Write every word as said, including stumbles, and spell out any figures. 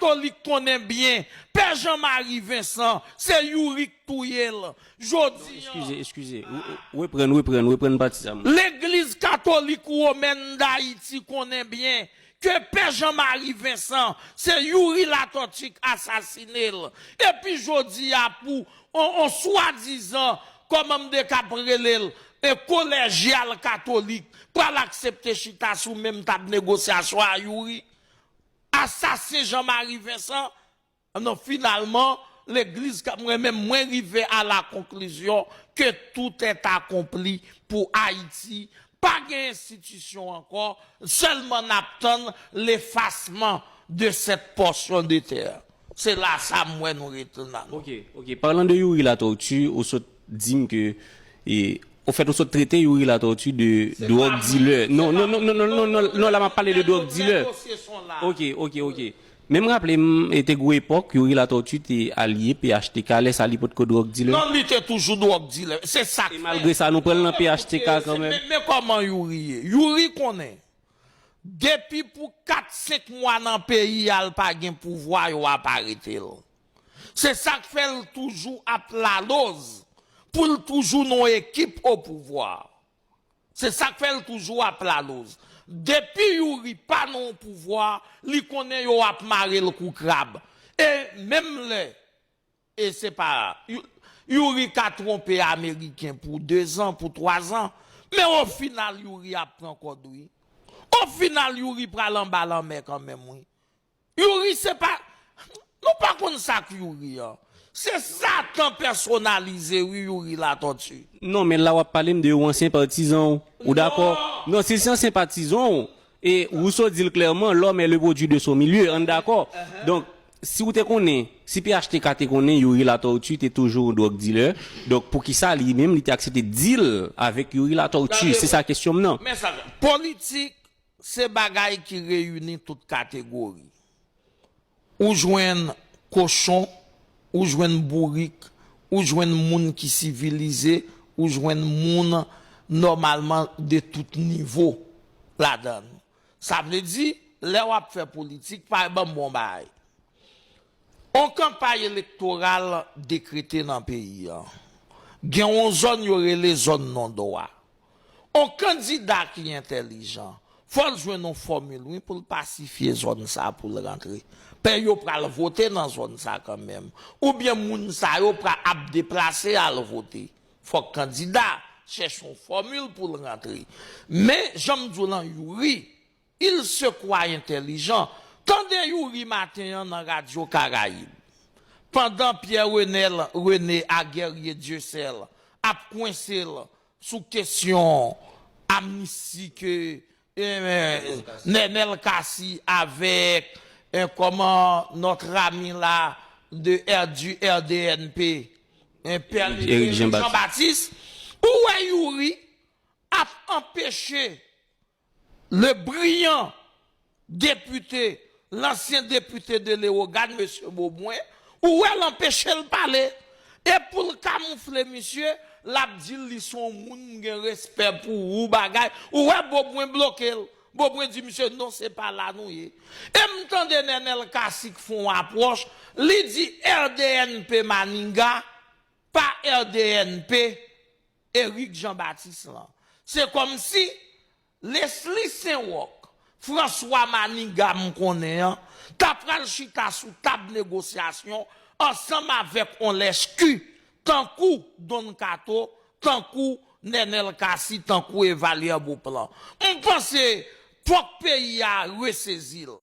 Katolik konnen byen, Pè Jean Marie Vincent, se Youri k touye l. Jodi an, Eskize, eskize. Ou- ou- Reprann, reprann, reprann pati sa. Legliz Katolik Womèn d Ayiti konnen byen ke Pè Jean Marie Vincent, se Youri Latortue k asasine l. Epi jodi a pou on, on swadizan, kòman m de k ap rele l, e kolèjyal katolik pral aksepte chita sou menm tab negosyasyon a Youri? Asasen Jean Marie Vincent? Non, finalman, legliz ka- mwen menm mwen rive a la conclusion que tout est accompli pou Ayiti. Pa gen enstitisyon ankò, sèlman n ap tann lefasman de cette portion de terre. Se la sa m wè nou rete nan. Ok, ok. Parlant de Youri Latortue, ou sot di m ke e, ofèt ou sot trete Youri Latortue de drug dealer. Non, non, non, non, non, non, non, non, la m ap pale de drug dealer. Ok, ok, ok. Men m raple m, e te gwo epòk, Youri Latortue te alye P H T K, lè sa li potko drug dealer. Non, li te toujou drug dealer. Se sa k E malgre sa, nou pran l nan P H T K kanmenm. Men, men kòman Youri ye? Youri konnen. Depi pou kat, senk mwa nan peyi a, l pa gen pouvwa, yo ap arete l. Se sa k fè l toujou ap laloz, pou l toujou nan yon ekip o pouvwa. Se sa k fè l toujou ap laloz. Depi Youri pa nan yon pouvwa, li konnen yo ap mare l kou krab. E menm lè, e se pa, You- Youri ka twonpe Ameriken pou dezan, pou twazan, men o final Youri ap pran kòd wi. O final Youri pral anba lanmè kanmenm wi. Youri se pa, nou pa konn sa k Youri an. Se Satan pèsonalize wi Youri Latortue. Non, men la w ap pale m de yon ansyen patizan w. Ou dakò? Non, si se ansyen patizan w, e Rousseau di l klèman, l'homme est le produit de son milieu, ann dakò? Donk, si w te konnen, si P H T K te konnen Youri Latortue te toujou yon drug dealer, donk poukisa li menm li te aksepte deal avèk Youri Latortue? Se sa kesyon m nan. Men sa, politik se bagay ki reyini tout kategori. Ou jwenn kochon, ou jwenn bourik, ou jwenn moun ki sivilize, ou jwenn moun nòmalman de tout nivo ladan l. Sa vle di, lè w ap fè politik, pa ban m bon bagay. On kanpay elektoral dekrete nan peyi a. Gen on zòn yo rele zòn non dwa. On kandida ki entèlijan, fò l jwenn on fòmil wi pou l pasifye zòn sa pou l rantre. Pè yo pral vote nan zòn sa kanmenm. Oubyen moun sa yo pral ap deplase al vote. Fòk kandida chèche on fòmil pou l rantre. Men, jan m di w lan, Youri, il se croit intelligent. Tande Youri maten an nan Radyo Karayib. Pandan Pierre Renel, René a Guerrier Dieuseul ap kwense l sou kesyon amnisti ke eh, Nenel Cassy avèk eh, kòman notre ami la de R du R D N P, eh, Pierre Éric Jean-Baptiste. Jean-Baptiste, ou wè Youri ap anpeche le brillant député, l'ancien député de Léogâne, mesye Beaubrun, ou wè l anpeche l pale. E pou l kamoufle misye, l ap di l li se yon moun m gen respè pou ou bagay. Ou wè Beaubrun bloke l. Beaubrun di misye non, se pa la nou ye. E m tande Nenel Cassy k fè yon apwòch, li di R D N P Maniga, pa R D N P Éric Jean-Baptiste lan. Se kòmsi Leslie Saint-Roch, François Maniga m konnen an, ta pral chita sou tab negosyasyon ansanm avèk on lèchki tankou Don Kato, tankou Nenel Cassy, tankou Evalière Beauplan. M panse fòk peyi a resezi l.